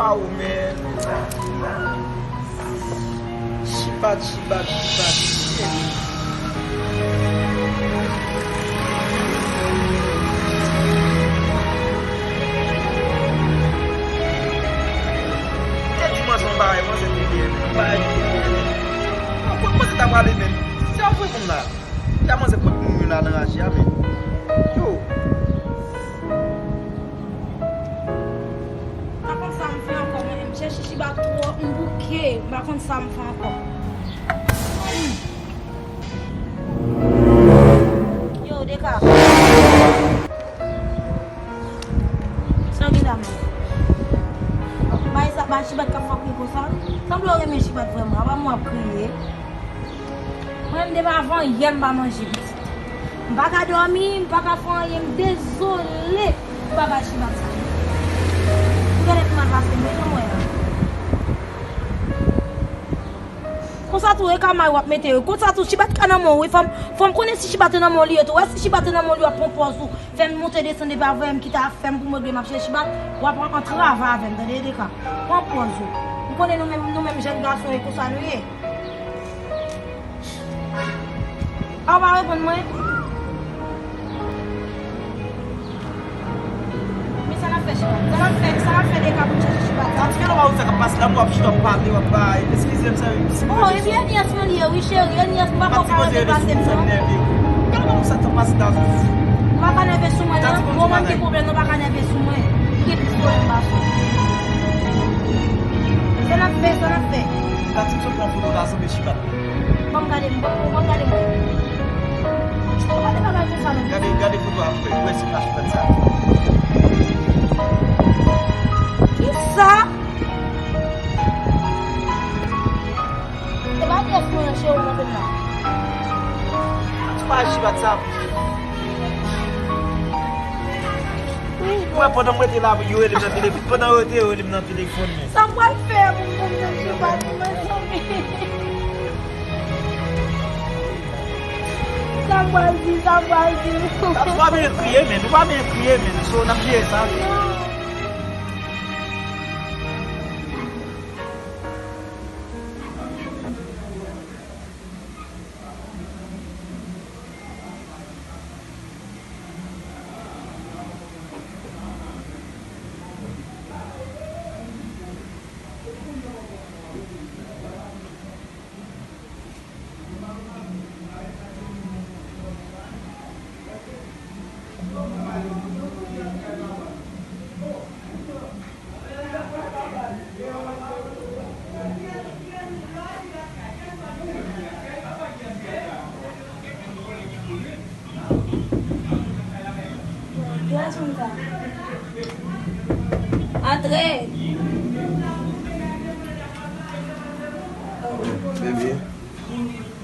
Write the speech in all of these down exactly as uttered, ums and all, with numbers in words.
Wow, man. Chibat, chibat, chibat. Te di manzè yon bagay, manzè te byen. Yon bagay ki te byen. Mwen, mwen, manzè ta prale, men. Se yon vre moun la. Ya manzè kot moun yo la nan raje a, men. Yo. M pa konn sa m fè ankò, mwen menm. Chèche Chibat twò, m bouke. M pa konn sa m fè ankò. Yo, Deka. Sa gen la menm. Bay sa, bay Chibat k ap fè kriye konsa. Sanble w renmen Chibat vrèman. Apa mwen ap kriye. Mwen menm depi avan yè m pa manje pitit. M pa ka dòmi, m pa ka fè anyen, m dezole pou bagay Chibat sa. Ou genlè pi mal pase m wi, jan m wè a. Konsa tou, e kamay w ap mete yo. Konsa tou, Chibat ka nan men w wi. Fò m, fò m konnen si Chibat nan men w li ye tou. Wè si Chibat nan men w li, w ap pran pòz ou. Fè m monte desann depi avan yè m kite afè m pou m regle m ap chèche Chibat. W ap antrave avè m, tande, Deka. Pran pòz ou. M konnen nou menm, nou menm jèn gason, e konsa nou ye. A, ou pa reponn mwen? Men sa n ap fè, Chibat? Sa n ap fè, sa n ap fè Deka pou n chèche Chibat? Sa ti fè lè w pa wè sa k ap pase la, mwen w ap chita w ap pale, w ap bay. Eskize m, sa, si mwen. Oh, epi e nyès mwen li ye, wi, cheri. E nyès, m pa konn sa depase m, non. Gade kòman sa t ap pase la. Ou pa ka nève sou mwen, non. Bon, mwen gen pwoblèm, non, pa ka nève sou mwen. Ou gen plis pwoblèm pase m. Sa n ap fè, sa n ap fè? Tati, m sot pran foto la, sanble Chibat. Ban m gade, ban m, ban m gade mwen. Ou pa de bagay konsa non. Gade, gade foto a pou wè si pa Chibat sa. Kisa? Se pa pyès mwen an, cheri, w montre m la. Ann pa Chibat sa. Wi, mwen, pandan mwen te la, yo rele m nan telefòn. Pandan yo te rele m nan telefòn, men. Sa m pral fè pou m konn Chibat, mezanmi? Sa m pral di, sa m pral di. Ou pa bezwen kriye, men. Ou pa bezwen kriye, men. So, n ap jere sa. Non. Antre. Bebe,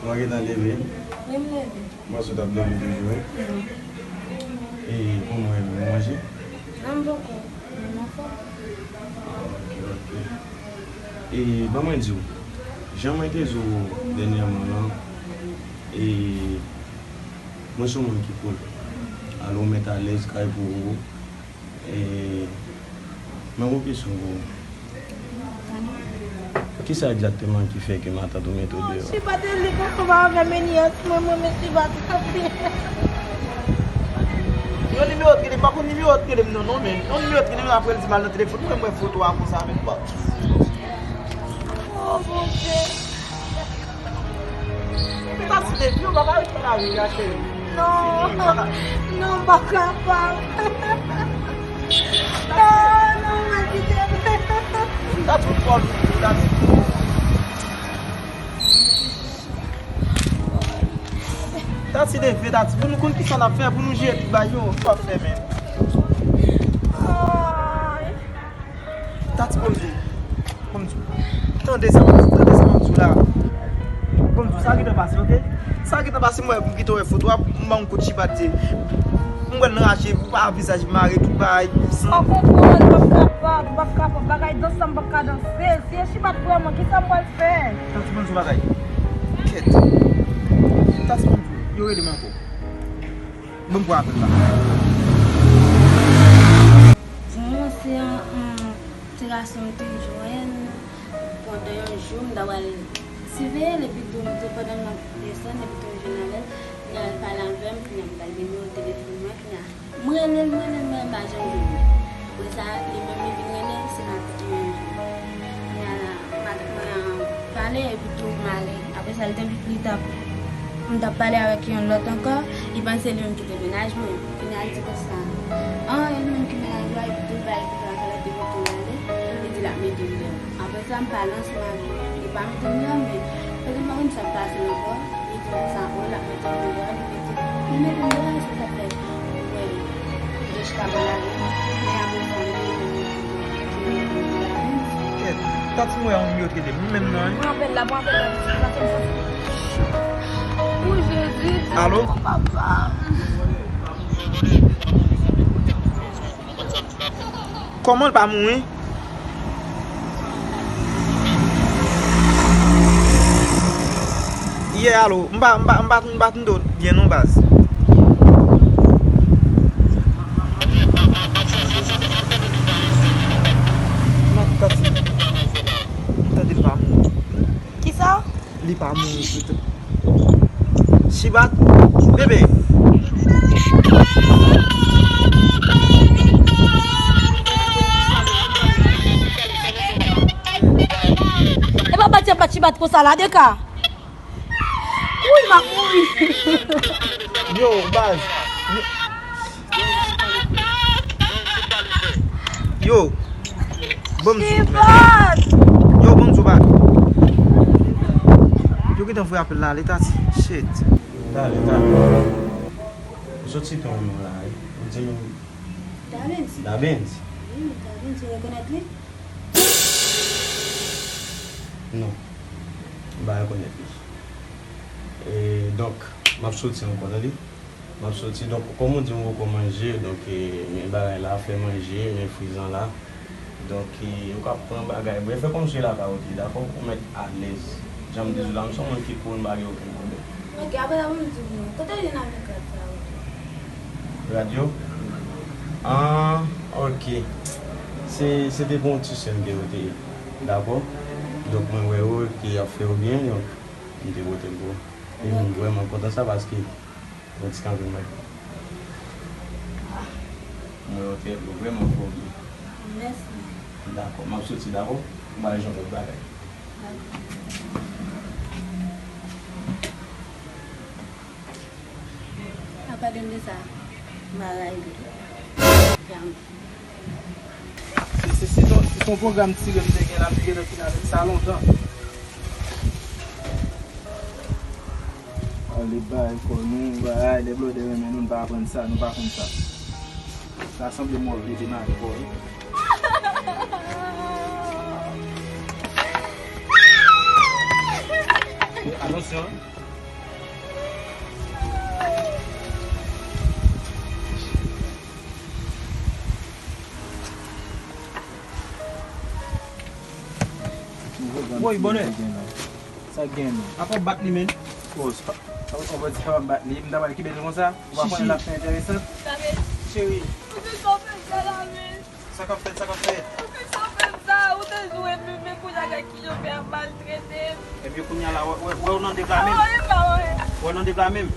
ou pa gentan leve? Wi, m leve. Mwen sot ap dòmi toujou, wi. E kòman w ye menm, ou manje? Non, m poko. Mwen anfòm. Ok, ok. E ban mwen di w, jan mwen te di w dènyèman nan, e mwen se yon moun ki cool. Alò w mèt alèz kay pou ou. E, mwen gon kesyon pou ou. Kisa egzakteman ki fè ke matant ou mete w deyò? Chibat te li konn ansanm avè m, e nyès mwen, mwen, men Chibat anpil. Yon nimewo t rele m, pa konn nimewo t rele m nan non, men yon nimewo t rele m apre l di m al nan telefòn mwen, mwen foto a konsa, men bon. Oh, Bondye. Epi ta si depi ou pa ka ret nan lari a, cheri. Non, non, m pa kapab. Non, non, mwen kite. Ta tout fò, ta tout. Tati leve, Tati, pou nou konn kisa n ap fè, pou nou jere tout bagay yo, sa w ap fè menm. Ay. Tati, ban m di w. Ban m di w. Tande sa, tande sa m ap di w la. Ban m di w, sa gentan pase, oke? Sa gentan pase, m wè, m gentan wè foto a, m ba w yon kout chibat, m wè l nan raje, ou pa vizaj mare, tout bagay, san. Ou konprann, m p ap kapab, m p ap kapab, bagay danse sa m p ap ka danse. Si e chibat vrèman, kisa m pral fè? Tati, ban m di w bagay. Kèt. Tati, ban m di w, yo rele m ankò. Ban m pran apèl la. Bon, se yon, yon ti gason te Pandan m ap desann, epi tou m jwenn avè l, kounye a l pale avè m, kounye a m ba l nimewo telefòn mwen, kounye a m rele l, m rele l, m rele l, m pa janm jwenn li. Apre sa, li menm li vin rele, se matant mwen an jwenn. Kounye a la, matant mwen an pale, epi tou m ale. Apre sa, l te, li t ap, m t ap pale avèk yon lòt ankò, li panse li menm ki te mennaj mwen. Kounye a, l di konsa, an, e li menm ki mennaj ou a, epi tou l bay kote l ap pale, epi tou l ale, li di l ap mete m deyò. Apre sa, m pale ansanm avè l. Li pa mete m deyò, men, petèt m pa konn sa k pase ankò. Li di konsa, o, l ap mete m deyò, li mete, li mete m deyò, se sa k fè, ou wè, m te chita bò lari, men apre sa, m te mete m deyò, m te mete m deyò. Kèt, tati m wè yon nimewo ki rele m, li menm nan, wi. Pran apèl la, pran apèl la, pase m santi. O Jezi, alo? O papa. Kòman l pa mouri? Yeah, alo, m pa, m pa, m pa, m pa tande w byen non, baz. M tande, m tande l pa mouri. Kisa? Li pa mouri pito. Chibat, bebe. E pa bat y ap bat Chibat konsa la, Deka. Wi, m ap mouri. Yo, baz. Yo, ban m zoom, man. Yo, ban m zoom back. Yo gentan voye apèl la ale, tati. Shit. Talè, talè. Ou soti pran non la, wi. Ou di m Davens. Davens? Wi, Davens, ou rekonèt li? Non. M pa rekonèt li. E, donk, m ap soti ankò, tande. M ap soti, donk, kòm ou di m poko manje, donk, e, men bagay la, fè manje, men frizan la. Donk, e, ou ka pran bagay, bref, fè kòmsi lakay ou te ye, dakò? Ou mèt alèz. Jan m di w la, m se yon moun ki cool, m pa gen okenn pwoblèm. Ok, apre sa, ban m di w non. Kote w jwenn avèk rad sa yo? Rad yo? Ah, ok. Se, se te pou yon ti sè m te pote, dakò? Donk, mwen wè yo, epi y ap fè yo byen, donk, m te pote l pou ou. E m vrèman kontan sa, paske yon ti kanpe mwen. Mwen, yo te vrèman fè w byen. Mèsi. Dakò, m ap soti, dakò? M pral jwenn lòt bagay. Dakò. Apa de sa, m a rale. Se, se, se ton, se ton pwogram tire m te gen la, m te gentan fin avèk sa lontan. Ale bay kò nou, bay, lè blòdè renmen nou, nou pa aprann sa, nou pa konn sa. Sa sanble mò vle demare kò, wi. Atansyon. Woy, bonè. Sa k gen non? Apa w bat li, menn? Oh, se pa, sa w, w di pa m bat li, m ta pral kenbe l konsa. Ou pa konnen l ap fè enteresan? Cheri. Ou di sa w fè sa la, menn? Sa k ap fèt, sa k ap fèt? Ou fè sa w fè m sa, ou te jwe m, men kounye a gad kijan w fè ap maltrete m. Ebyen, kounye a la, wè, wè, wè w nan debla menm. Wè w nan debla menm.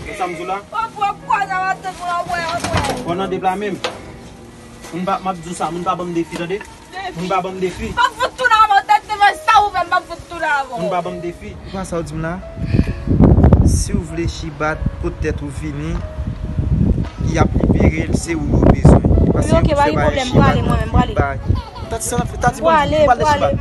E sa m di w la? W ap wè kwa nan matant mwen, w ap wè, w ap wè. Wè w nan debla menm. Moun pa, m ap di w sa, moun pa ban m defi, tande? Moun pa ban m defi. M ap fout tounen avè w, tèt te fè sa ou fè, m ap fout tounen avè w. Moun pa ban m defi. Ou pa sa w di m la? Si w vle Chibat, pote tèt ou vini, y ap libere l, se ou yo bezwen. Paske yo fè bagay Chibat, yo fè bagay. Tati, sa n ap fè? Tati, ban m, m pral de Chibat.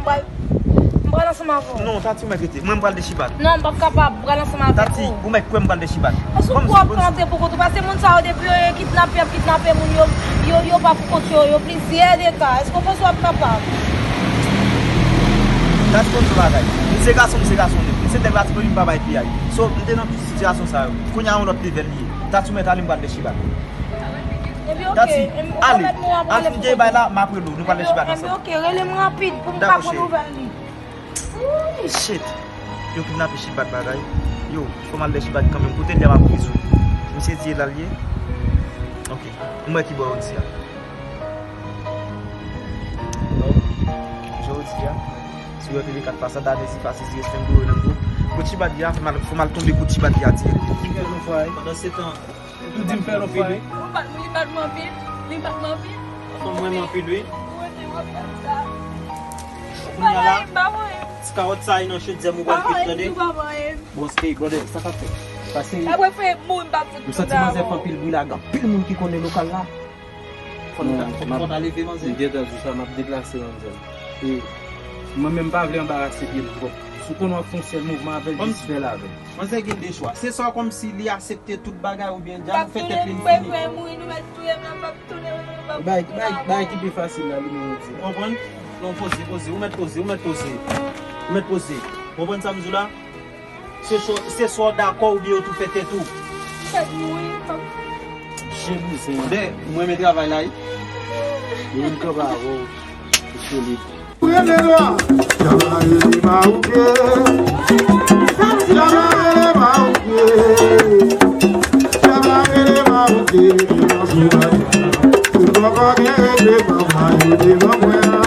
M pral ansanm avè w. Non, Tati, ou mèt rete. Mwen, m pral de Chibat. Non, m p ap kapab. M pral ansanm avè w. Tati, ou mèt kwè m pral de Chibat. Èske w pran antre pou kont ou? Paske moun sa yo depi yo kidnape, y ap kidnape moun yo, yo, yo pa pou kont yo, yo plizyè de ka. Èske w panse w ap kapab? Tati, konn yon bagay. M se gason, m se gason nèt. M se nèg Latibonit, m pa bay piyay. So, m te nan tout sitiyasyon sa yo. Kounye a yon lòt level li ye. Tati, ou mèt ale, m pral de Chibat. Ebyen, ok. Tati, ale. Al fin gen bay la, m ap rele w. Nou pral de Chibat ansanm. Ebyen, ok. Rele m rapid pou m ka pran nouvèl li. Ooh, shit. Yo kidnape Chibat bagay. Yo, fò m al de Chibat kanmenm. Kote l ye a m ap prizon. Misye di e la l ye. Ok. M wè ki bò yo di a. Non. Jodi a. Si w wè T V kat pa sa, ta de si fasi si estengo yo nan gwo. Gucci bag ya, fè mal, fè mal tonbe Gucci bag ya dirèk. Pandan se tan, ou di m fè lòt fwa. Ou bat, li bat m anpil, li bat m anpil. Ou bat m anpil, wi. Ou rete w ap fè sa. Kounye a la, ti kawòt sa a nan chodyè m ou pral kwit, tande? Bon, stay, brother, sa k ap fèt? Pase. Apre fè moun pa fout. M santi manzè fè anpil bri la, gen anpil moun ki konnen lokal la. Fò n ta, fò, fò n ta leve, manzè. M gentan di sa, m ap deplase, manzè. E mwen menm, m pa vle anbarase pye m twòp. Si w konn w ap fè yon sèl mouvman avè l, jis fè l avè l. Manzè gen de chwa. Se swa kòmsi li aksepte tout bagay oubyen dja nou fè tèt li n fini. Bay, bay, bay ki pi fasil la, li menm di. Konprann? Non, poze, poze. Ou mèt poze, ou mèt poze. Ou mèt poze. Konprann sa m di w la? Se swa, se swa w dakò oubyen yo tou fè tèt ou. Tèt nou, wi, pap. Chen bouzen. Dè, mwen renmen travay la, wi. Yo vin kanpe avè w. Ou solid. Rele lwa. Chama ele Maroke. Chama ele Maroke. Chama ele Maroke. Se poko gen regle, papa, yo devan mwen an.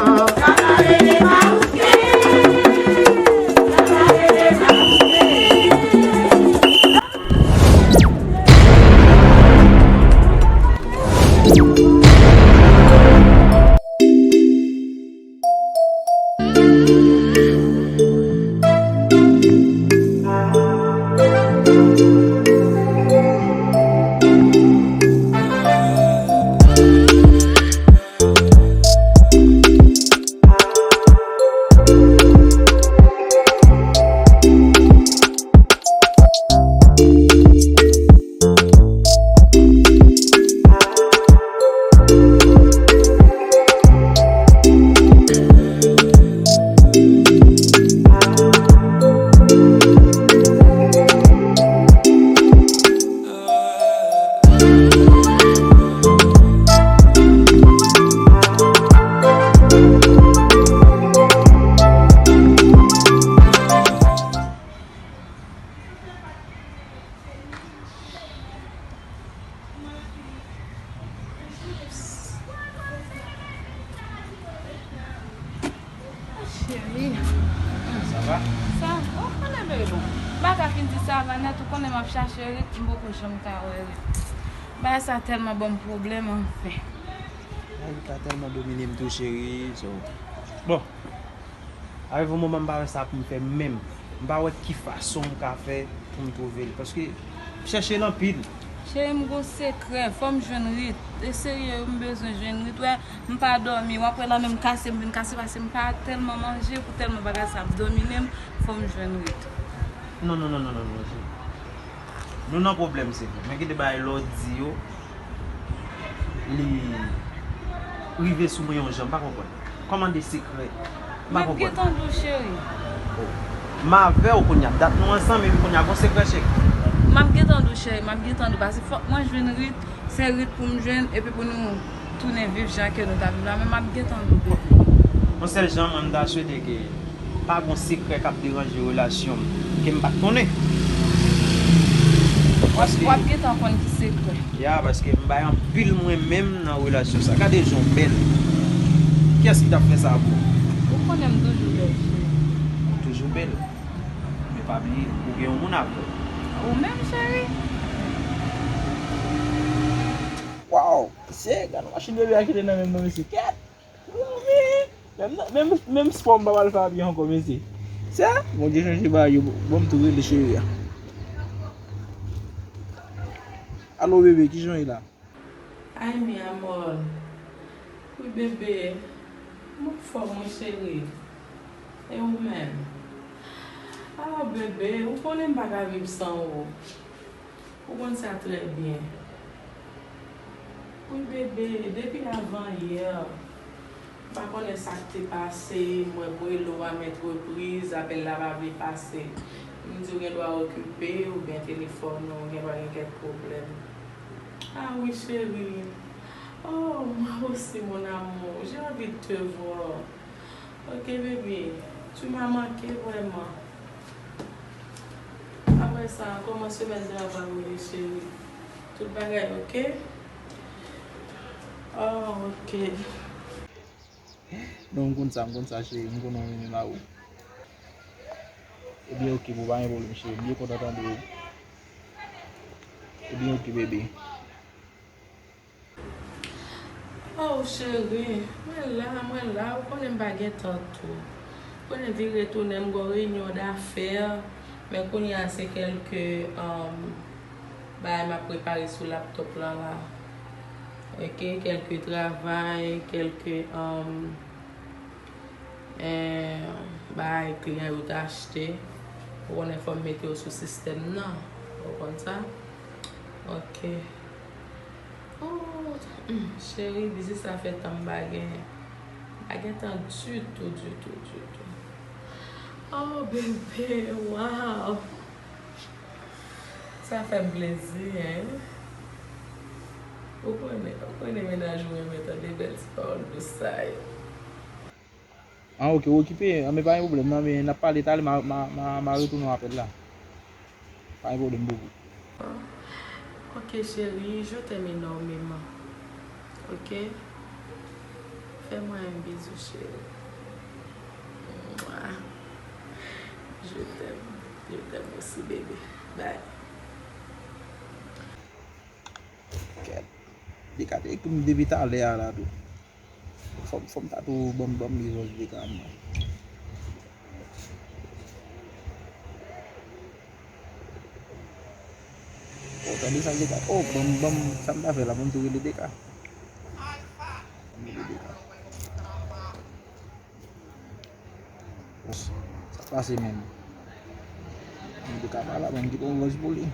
Cheri. Sa va? Sa, ou konnen, bebe, bon. M pa ka fin di sa va nèt, ou konnen m ap chache rit, m poko janm ka wè rit. Bagay sa tèlman ban m pwoblèm, anfen. Rit la tèlman domine m tou, cheri, so. Bon. Arive yon moman m pa wè sa pou m fè menm. M pa wè ki fason m ka fè pou m twouve l. Paske m chèche l anpil. Cheri, m gon sekrè. Fò m jwenn rit. E serye, m bezwen jwenn rit. Wè, m pa dòmi. W ap wè la menm kase, m vin kase paske m pa tèlman manje pou tèlman bagay sa ap domine m. Fò m jwenn rit. Non, non, non, non, non, non, cheri. Nou nan pwoblèm, se vre. Men gen de bagay lè w di yo, li rive sou mwen yon jan, m pa konprann. Kòman de sekrè? M pa konprann. M ap gentan di w, cheri. Oh. M avè w kounye a. Dat nou ansanm, epi kounye a gon sekrè, cheri. M ap gentan di w, cheri. M ap gentan di w. Paske fòk mwen jwenn rit. Se rit pou m jwenn, epi pou nou tounen viv jan ke nou t ap viv la. Men m ap gentan di w, bebe. Yon sèl jan, mwen, m ta swete ke pa gon sekrè k ap deranje relasyon m ke m pa t konnen. W ap, paske w ap gentan konn ki sekrè. Ya, paske m bay anpil mwen menm nan relasyon sa. Gade jan w bèl. Kiyès ki t ap fè sa pou ou? Ou konnen m toujou bèl, cheri. Ou toujou bèl. Men pa bliye, ou gen yon moun avè w. Ou menm, cheri. Waw, mesye, gade machin bebe a kite nan men m non, mesye. Kèt! Menm, menm, menm spò m pa pral fè a pye ankò, mesye. Sa, Bondye chanje bagay yo, ban m tou rele cheri a. Alo, bebe, kijan w ye la? Ay, mi amor. Wi, bebe. M anfòm, wi, cheri. E ou menm? Ah, bebe, ou konnen m pa ka viv san ou. Ou konn sa trè byen. Wi, bebe, depi avan yè, m pa konnen sa k te pase, m wè m rele w a maintes reprises, apèl la pa vle pase. M di w gen dwa okipe, oubyen telefòn ou gen, pa gen kèk pwoblèm. Ah wi, cheri. Oh, moi aussi, mon amour, j'ai envie de te voir. Ok, baby, tu m'as manqué vraiment. Apre sa, kòman semèn nan ap woule, cheri? Tout bagay ok? Oh, ok. Non, m konn sa, m konn sa, cheri, m konnen w renmen mari w. Ebyen, oke, boo, pa gen pwoblèm, cheri. M byen kontan tande w. Ebyen, oke, bebe. Oh, cheri, mwen la, mwen la, ou konnen m pa gen tan tou. Ou konnen vire tounen m gon reyinyon dafè, men kounye a se kèlke, um, bagay m ap prepare sou laptop lan la. Oke, kèlke travay, kèlke, um, eh, bagay kliyan yo t achte. Ou konnen fò m mete yo sou sistèm nan. Ou konn sa? Oke. Oh, hmm, cheri, biznis sa fè tan m pa genyen. M pa gen tan ditou, ditou, ditou. Oh, bebe, waw. Sa fè m plezi, en. Ou konnen, ou konnen mennaj ou renmen tande bèl ti pawòl dous sa yo. Ah, oke, ou okipe. Ah, men pa gen pwoblèm, non, men n ap pale talè, m a, m a, m a, m a retounen w apèl la. Pa gen pwoblèm, boo. Ok, chérie, je t'aime énormément. Ok? Fais-moi un bisou, chérie. Mouah. Je t'aime. Je t'aime aussi, bébé. Bye. Kèt. Li ka te ekri m depi talè a la tou. Fò m, fò m ta tou ban m, ban m li vòs de ka mwen. Oh, tande sa de ka. Oh, ban m, ban m, sa m ta fè la, ban m tou rele de ka. Ban m rele de ka. Sa pase menm. Ban m de ka pa la, ban m kite yon vòs pou li.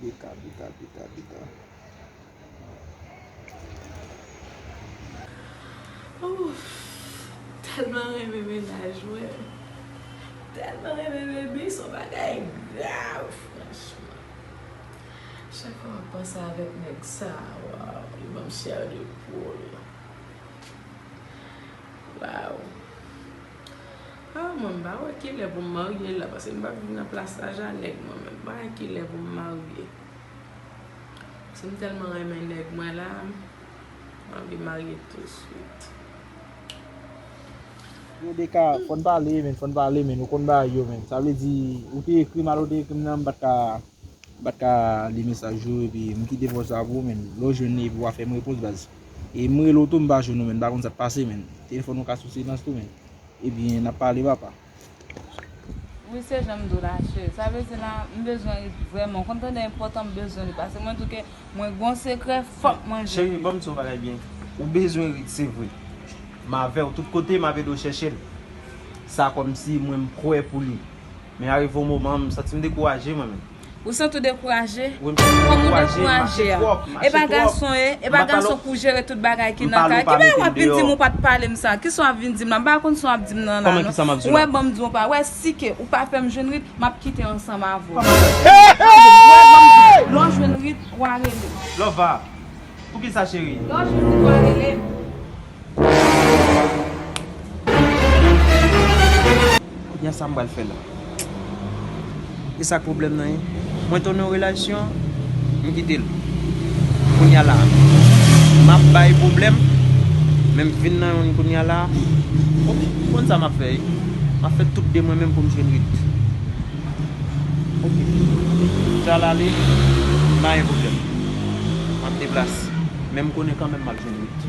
Bika, bika, bika, bika. Ouf, tèlman renmen mennaj mwen. Tèlman renmen bebe, se yon bagay grav, franchman. Chak fwa m ap panse avèk nèg sa, waw, li ban m chè de poul. Waw. Ah, mwen, m pa wè kilè pou m marye la, paske m p ap viv nan plas laj a nèg mwen menm. M pa wè kilè pou m marye. Si m tèlman renmen nèg mwen la, m anvi marye touswit. Yo, de ka, fò n pale, men, fò n pale, men, ou konn bagay yo, men. Sa vle di, ou te ekri m, alò ou te ekri m nan, m pa t ka M pa t ka li mesaj ou, epi m kite vòs la pou ou, men lè w jwenn li, epi w a fè m repons, baz. E m rele w tou, m pa jwenn ou, men m pa konn sa k pase, men. Telefòn ou ka sou silans tou, men. Ebyen, n ap pale, papa. Wi, se jan m di w la, cheri. Sa vle di la, m bezwen rit vrèman. Ou konn tande enpòtan, m bezwen rit. Paske mwen di w ke mwen gon sekrè, fòk mwen jwenn rit. Cheri, ban m di w yon bagay byen. Ou bezwen rit, se vre. M avè w tout kote, m ap ede w chèche l. Sa kòmsi mwen m kwè pou li. Men arive yon moman, m santi m dekouraje, mwen menm. Ou santi w dekouraje? Wi, m santi m dekouraje, m mache twòp, m mache twòp. E pa gason ye, e pa gason pou jere tout bagay ki nan kay. Ki bagay w ap vin di m ou pa t pale m sa? Kisa w ap vin di m la? M pa konn sa w ap di m nan la, non. Ou wè, ban m di w pa, wè, si ke ou pa fè m jwenn rit, m ap kite ansanm avè w. Ou wè, ban m di w, lè w jwenn rit, w a rele m. Lova, poukisa, cheri? Lè w jwenn rit, w a rele m. Kounye a sa m pral fè la? E sa k pwoblèm nan ye? Mwen tounen yon relasyon, m kite l. Kounye a la, m ap bay pwoblèm, men m vin nan youn kounye a la. Ok, ou konn sa m ap fè, wi. M ap fè tout de mwen menm pou m jwenn rit. Ok. Sa l ale, m pa gen pwoblèm. M ap deplase. Men m konnen kanmenm m ap jwenn rit.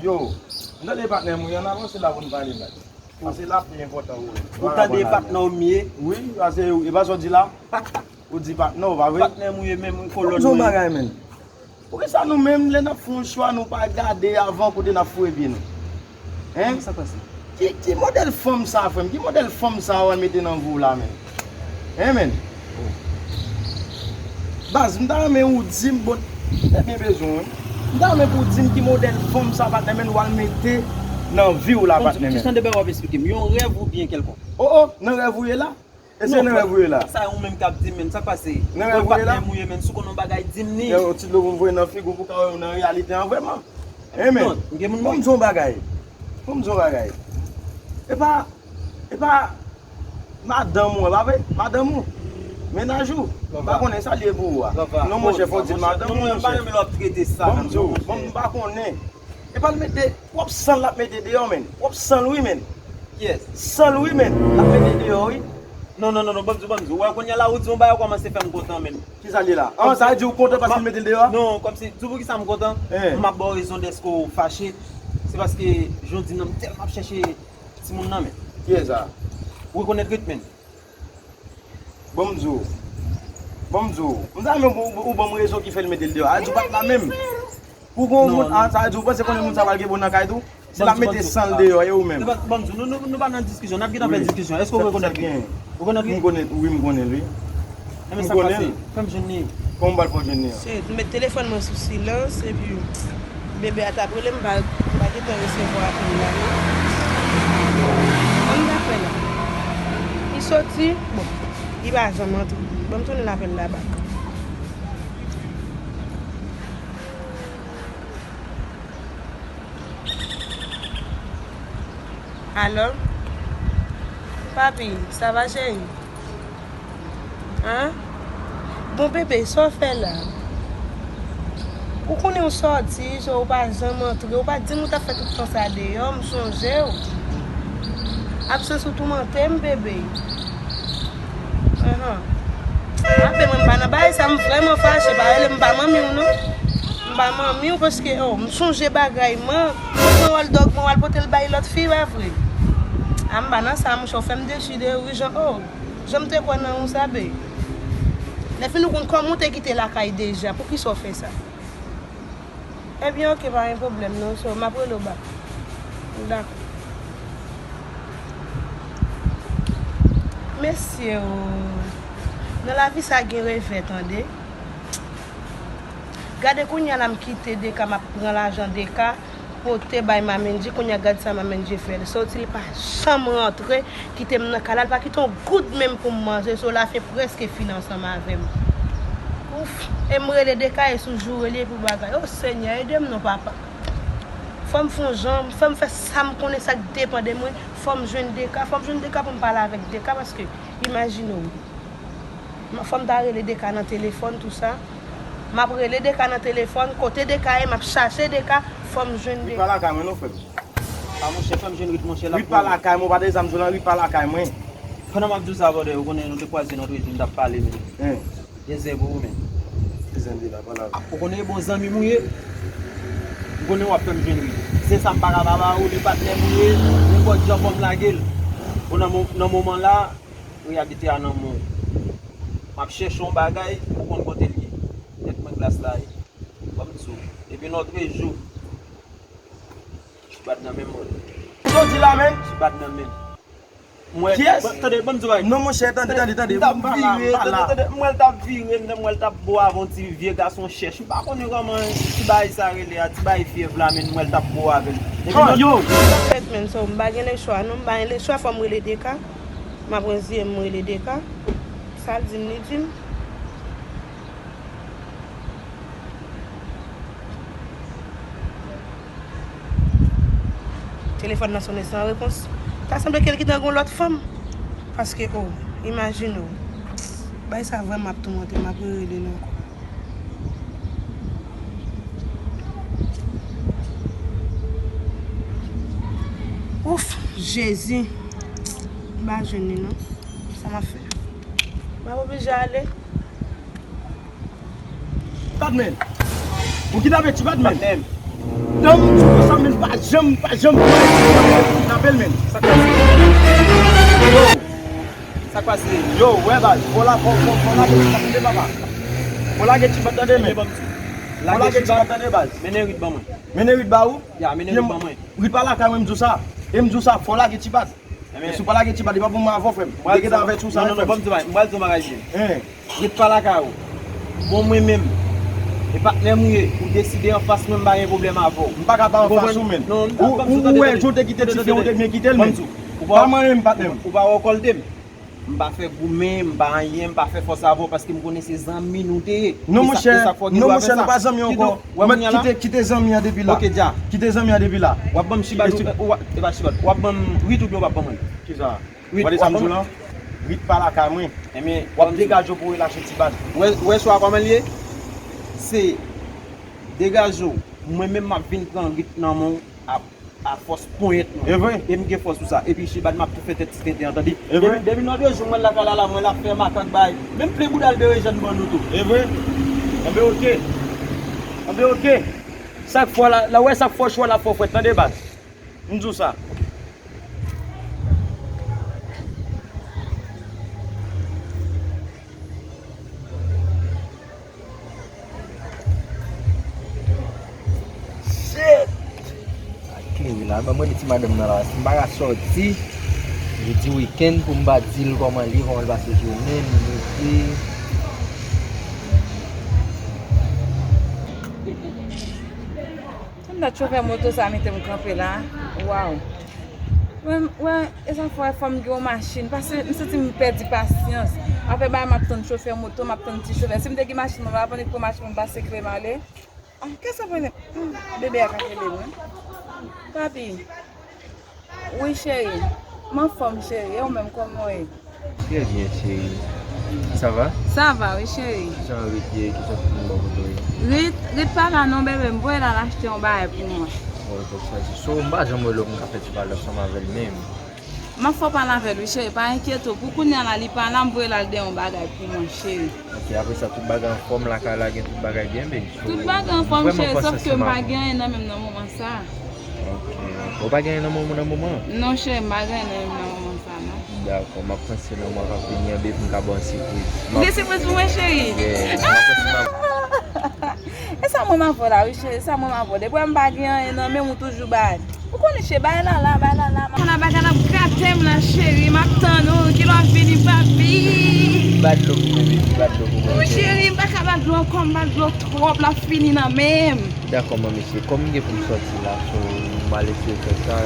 Yo, m tande patnè m wi, ann avanse la pou n pale bagay. Paske la pi enpòtan wi. Ou tande patnè w m ye? Wi, paske e pa sa w di la. Ou di patnè w, pa vre? Patnè m ou ye menm wi, kolòn mwen. Yon bagay, menn. Poukisa nou menm, lè n ap fè yon chwa, nou pa gade avan kote n ap foure pye nou? Hein? Sa k pase? Ki, ki modèl fanm sa, frè m? Ki modèl fanm sa w al mete nan vi w la, menn? Hein, menn? Baz, m ta renmen ou di m, bon, m te byen bezwen w, wi. M ta renmen pou w di m ki modèl fanm sa, patnè, menn, w al mete nan vi w la, patnè, menn. Ki jan de bagay w ap esplike m? Yon rèv oubyen kèlkonk? O, o, nan rèv ou ye la? E se nan rèv ou ye la? Sa ou menm k ap di m, menn, sa k pase? Nan rèv ou ye la? Patnè m ou ye, menn, si w konn yon bagay, di m ni. Yon ti dlo pou m voye nan figi w pou w ka wè m nan reyalite an vrèman. Hein, menn? Bon, m di w yon bagay. Bon, m di w yon bagay. E pa, e pa madanm ou, pa vre? Madanm ou. Mennaj ou. M pa konnen sa l ye pou ou a. Non, monchè, fò w di l madanm ou, monchè. Bon, m di w, bon, m pa konnen. E pa l mete, pwòp san l ap mete deyò, menn. Pwòp san l, wi, menn. Kiyès? San l, wi, menn. L ap mete deyò, wi. Non, non, non, non, ban m di w, ban m di w. Ou wè, kounye a la, ou di yon bagay, ou kòmanse fè m kontan, menn. Kisa l ye la? An, sa vle di ou kontan paske l mete l deyò a? Non, kòmsi, di w poukisa m kontan? Hein. M ap ba w rezon dèske w fache. Se paske, jodi a, m tèlman ap chèche timoun nan, menn. Kiyès sa? Ou rekonèt ret, menn. Bon, m di w. Bon, m di w. M ta renmen ou, ou ban m rezon ki fè l mete l deyò. A di w pa t la menm. Pou gon moun, a, sa vle di ou panse konnen moun sa pral gen bon nan kay tou? Si l ap mete san l deyò, e ou menm? Bon, m di w, nou, nou, nou pa nan diskisyon, n ap gentan fè diskisyon. Èske ou rekonèt li? Ou rekonèt li? M konnen, wi, m konnen l, wi. Enben, sa k pase? Fè m jwenn li. Kòman m pral fè w jwenn li an? Cheri, m met telefòn mwen sou silans, epi bebe a t ap rele m, m pa, m pa gentan resevwa apèl la, non. Ban m rapèl la. Li soti, bon, li pa janm antre. Ban m tounen apèl la bak. Alo? Papi, sa va, cheri? Hein? Bon, bebe, sa w fè la? Ou konnen w sòti, so ou pa janm antre, ou pa di m ou t ap fè tout tan sa deyò, m sonje w. Absans ou toumante m, bebe. Ahan. Ape mwen m pa nan bagay sa, m vrèman fache, pa rele m, m pa manmi w non. M pa manmi w paske, oh, m sonje bagay, man. Mwen wòl dòg mwen, w al pote l bay lòt fi, pa vre? A, m pa nan sa, monchè, w fè m dechire, wi, jan, oh. Jan m te kwè nan ou sa, be. Lè fini ou konn kòman ou te kite lakay deja, poukisa w fè sa? Ebyen, oke, pa gen pwoblèm, non, so, m ap rele w bak. Dakò. Mesye, o. Nan lavi sa gen revè, tande. Gade kounye a la m kite Deka, m ap pran lajan Deka. Pote bay Mamendji, kounye a gad sa Mamendji fè. L soti, li pa janm rantre, kite m nan kay la, li pa kite yon goud menm pou m manje, so lafen prèske fini ansanm avè m. Ouf, e m rele Deka, e sou joure li, e pou bagay. O Senyè, ede m non, papa. Fò m fè yon jan, fò m fè sa m konnen, sa k depann de mwen, fò m jwenn Deka, fò m jwenn Deka pou m pale avèk Deka, paske imajine w. M, fò m ta rele Deka nan telefòn, tou sa. M ap rele Deka nan telefòn, kote Deka ye, m ap chache Deka, fò m jwenn Deka. Rit pa lakay mwen non, frè m. A, monchè, fè m jwenn Rit, monchè, l ap. Rit pa lakay mwen, ou pa tande sa m di w la, Rit pa lakay mwen. Pandan m ap di w sa, brother, ou konnen nou te kwaze nan otrejou, m t ap pale, men. Hein. Gen zèb pou ou, men. Ki zèb li la, pa la. Ou konnen e bon zanmi m ou ye. M konnen w ap fè m jwenn Rit. Se sa m pa ka pa ba ou, li patnè m ou ye. Nenpòt jan fò m lage l. Bon, nan mo-, nan moman la, reyalite a nan men w. M ap chèche yon bagay, ou konn kote l ye. Tèt mwen glas la ye. Ban m di w. Depi lòtrejou, ti bad nan men m, mwen. Sa w di la menm? Ti bad nan men m. Mwen, kiyès? Ban-, tande, ban m di w bagay. Non, monchè, tande, tande, tande. M pa la, m pa la. Tande, tande, m wè l t ap vire, m wè l t ap bo avè yon ti vye gason chèch. M pa konnen kòman ti bagay sa rele a, ti bagay fyèv la, men m wè l t ap bo avè l. Epi yo! Fèt, men, so, m pa gen lechwa, non, m pa gen lechwa, fò m rele Deka. M ap reziye m, m rele Deka. Sa l di m, li di m. Telefòn nan sonnen san repons. Ta sanble ke l gentan gen yon lòt fanm. Paske, o, imajine w. Bagay sa vrèman ap toumante m, m ap rerele l ankò. Ouf, Jezi. M pa jwenn li non. Sa m ap fè? M ap oblije ale. Ti Badman. Ou kidnape Ti Badman. Patnè m. Tan m di w konsa, men pa janm, pa janm pran kidnape l, men. Sa k pase? Yo. Sa k pase? Yo, wè baz, fò la, fò, fò, fò lage ti bad, tande papa. Fò lage ti bad, tande, men. Fò lage ti bad, tande baz. Mennen rit ban mwen. Mennen rit ba ou? Ya, mennen rit ban mwen. Rit pa lakay mwen, m di w sa. E m di w sa, fò lage ti bad. E si w pa lage ti bad, e pa pou mwen avè w, frè m. M te gentan avèti w sa, frè m. Non, non, non, ban m di w bagay, m pral di w bagay byen. Hein. Rit pa lakay ou. Bon, mwen menm, e patnè m ou ye, ou deside anfas mwen, m pa gen pwoblèm avè w. M pa ka pa anfas ou, men. Non, ou, ou wè, jan w te kite ti fi, ou te byen kite l, men. Pa manyen m, patnè m. Ou pa wè kòlte m. M pa fè goumen, m pa anyen, m pa fè fòs avè w, paske m konnen se zanmi nou te ye. Non, monchè, non, monchè, nou pa zanmi ankò. Kite, kite zanmi an depi la. Ok, dja. Kite zanmi an depi la. W ap ban m chibad, ou, ou, e pa chibad. W ap ban m rit oubyen w p ap ban mwen? Kisa? Rit, w ap ban mwen? Rit pa lakay mwen. Ebyen, w ap degaje w pou relache ti bad. Ou wè, ou wè chwa kòman l ye? Se degaje w. Mwen menm m ap vin pran rit nan men w a, a fòs ponyèt mwen. E vre? E m gen fòs pou sa. Epi chibad m ap tou fè tèt ti tenten an, tande? E vre? Depi, depi nan de jou mwen lakay la, la, mwen la fè makak bay. Menm plen bouda l berejèn ban nou tou. E vre? Anben oke. Anben oke. Sa k fò la, la, wè sa k fò chwa la fò frèt, tande baz. M di w sa. Shit! Sa klere la, ban mwen di ti madanm nan la, si m pa ka sòti, jodi wikenn pou m pa di l kòman l ye, kòman l pase jounen l, epi M dat chofè moto sa mete m kanpe la. Waw. Mwen, mwen, e sa fè fò m gen yon machin. Paske m santi m pèdi pasyans. Apre bagay m ap tann chofè moto, m ap tann ti chofè. Si m te gen machin mwen, m ap annik pran machin mwen pase Klemale. Ah, kè sa pale? Hmm, bebe a ka kele mwen. Papi. Wi, cheri. M anfòm, cheri. E ou menm, kòman w ye? Trè byen, cheri. Sa va? Sa va, wi, cheri. Kijan Rit ye? Kijan tout moun bò kote w ye? Rit, Rit pa la non, bebe. M voye l al achte yon bagay pou mwen. Oh, fòk chanje. So, m pa janm wè lè m ka fè ti pale ansanm avè l menm. M ap fè w pale avè l, wi, cheri. Pa enkyete w. Pou kounye a la, li pa la, m voye l al dèyè yon bagay pou mwen, cheri. Ok, apre sa, tout bagay anfòm lakay la, gen tout bagay byen, baby? Tout bagay anfòm, cheri, sòf ke m pa gen anyen nan men m nan moman sa. Ok. Ou pa gen anyen nan men w nan moman an? Non, cheri, m pa gen anyen nan men m nan moman sa, non. Dakò, m ap panse nan mwa k ap vini an, baby, m ka ba w yon sipriz. Ou gen sipriz pou mwen, cheri? Yeah, m ap panse nan... E sa mwen m avè w la, wi, cheri, sa mwen m avè w. Depi m pa gen anyen nan men m, ou toujou bay. Ou konnen, cheri, bay la la, bay la la. Bagay la, bagay la ap gate m la, cheri. M ap tann ou. Kilè w ap vini, papi? Ba dlo pou mwen, baby, ba dlo pou mwen, cheri. Cheri, m pa ka ba dlo ankò, m ba dlo twòp, l ap fini nan men m. Dakò, manmi, cheri. Kòm m gen pou m sòti la, so, m al eseye fè sa, e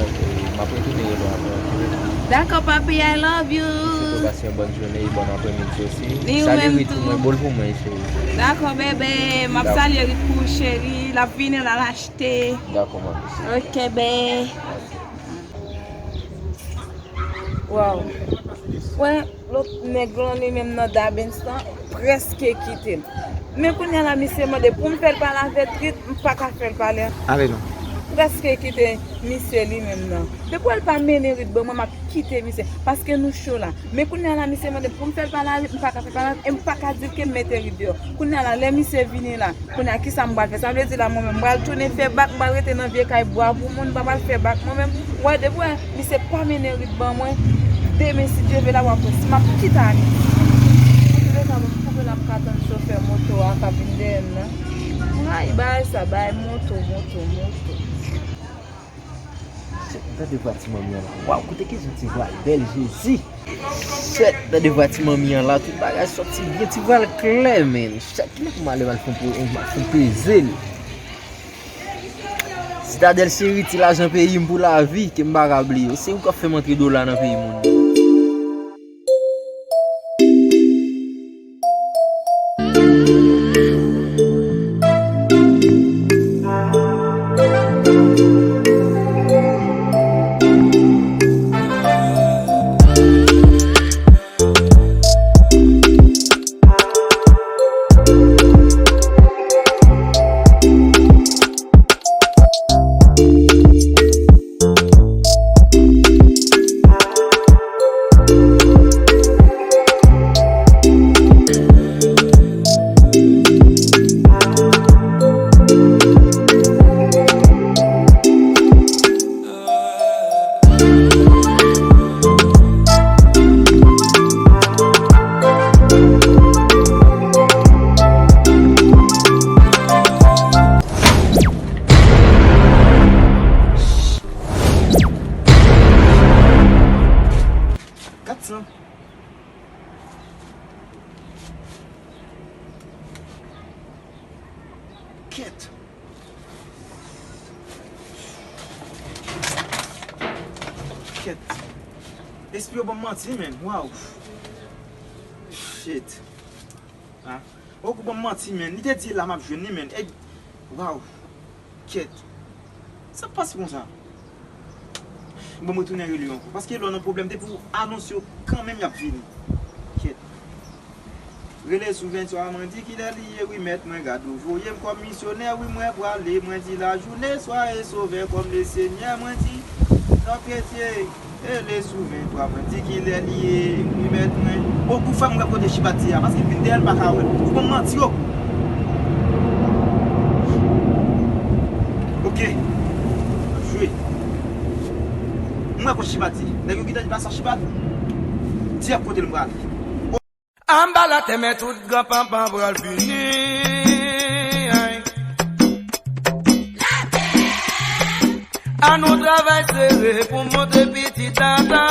m ap retounen rele w apre, ok? Dakò, papi, I love you. Mwen swete w pase yon bòn jounen e bòn aprèmidi osi. Salye Rit pou mwen, ba l pou mwen, cheri. Dakò, bebe. M ap salye Rit pou ou, cheri. L ap vini, l al achte. Dakò, manmi. Ok, be. Waw. Wè, lòt nèg lan, li menm nan Dabens lan, prèske kite m. Men kounye a la, misye mande pou m fè l pale avèk Rit, m pa ka fè l pale. Ale non. Prèske kite misye li menm nan. Depi w wè l pa mennen Rit ban mwen, m ap kite misye. Paske nou cho la. Men kounye a la, misye mande pou m fè l pale avèk, m pa ka fè l pale avèk, e m pa ka di l ke m mete Rit deyò. Kounye a la, lè misye vini la, kounye a, kisa m pral fè? Sa vle di la, mwen menm, m pral tounen fè bak, m pral rete nan vye kay bwa pou moun, m pa pral fè bak mwen menm. Wè, depi wè, misye pa mennen Rit ban mwen, demen, si Dye vle, la, w ap wè si m ap kite Ayiti. Antouleka, bon, m koupe la, m ka tann chofè moto a k ap vin dèyè m nan. Mwen rayi bagay sa, bagay moto, moto, moto. Shit, tande vwa ti manmi an la. Waw, koute kijan ti vwa l bèl, Jezi! Shit, tande vwa ti manmi an la, tout bagay sòti byen, ti vwa l klè, man. Shit, kilè pou m ale, m al fè yon pe-, m al fè yon peze l? Sitadèl cheri, ti lajan peyi m pou lavi, ke m pa ka bliye w. Se ou k ap fè m antre dola nan peyi moun. Kèt. Espri yo ban m manti, menn. Waw. Shit. Ah. Okou ban m manti, menn. Li te di la m ap jwenn li, menn. E, waw. Kèt. Sa k pase konsa? Bon, mwen tounen rele yo ankò. Paske lè w nan pwoblèm, depi w anonse yo, kanmenm y ap vini. Kèt. Rele sou venntwa, mwen di kilè li ye, wi, mèt mwen, gad ou voye m kòm misyonè, wi, mwen prale, mwen di lajounen, swa e sovè kòm le Senyè, mwen di, non, kretyen, rele sou venntwa, mwen di kilè li ye, wi, mèt mwen. Okou fè m wè kote Chibati a, paske m vin dèyè l, m pa ka wè l. Ou ban m manti, okou. Ok. Jwe. M wè kote Chibati. Nèg yo gentan di pase Chibati. Di ak kote l pral. Anba latè, men tout gran panpan pral fini. Ann nou travay sere pou monte pitit antan.